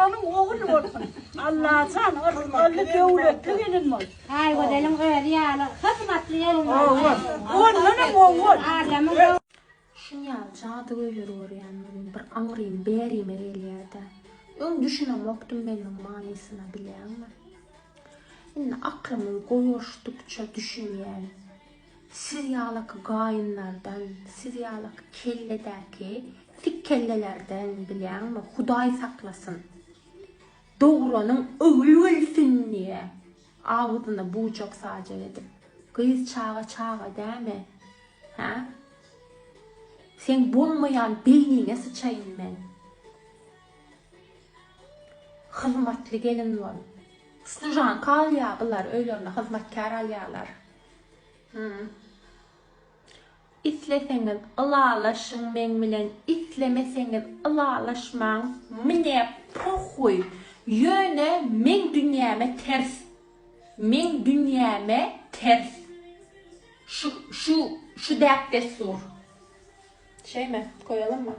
Dogranyň ogul bolsun. Allajan yrsgally döwletli gelin bol. Aýgözeliň özi ýaly hyzmatly gelin bolsun. Ondanam gowy bol. Adamyň Şuny ýaly jadygöýleri görýän welin bir aňrym bärime gelýärde. Öň düşünemokdym men muň manysyna bilýäňmi? Indi aklymyň goýaşdykça düşünýän. Siz ýalaky gaýynlardan, siz ýalaky kelledäki tik kellelerden bilýäňmi Hudaý saklasyn. Dogranyň ögül gülsün diýe. Agzyna bujak sajak edip. Gyz çaga çaga dämi? Hä? Seň bolmaýan beýniňe syçaýyn men. Hyzmatly gelin bol. Služanka alýar bular öýlerine hyzmatkär alýarlar. Hum. Isleseňiz ylalaşyň meň bilen islemeseňiz ylalaşmaň mne pohuý ýöne meň dünýäme ters meň dünýäme ters şu şu şu däp dessur. Şeýme goýalymmy?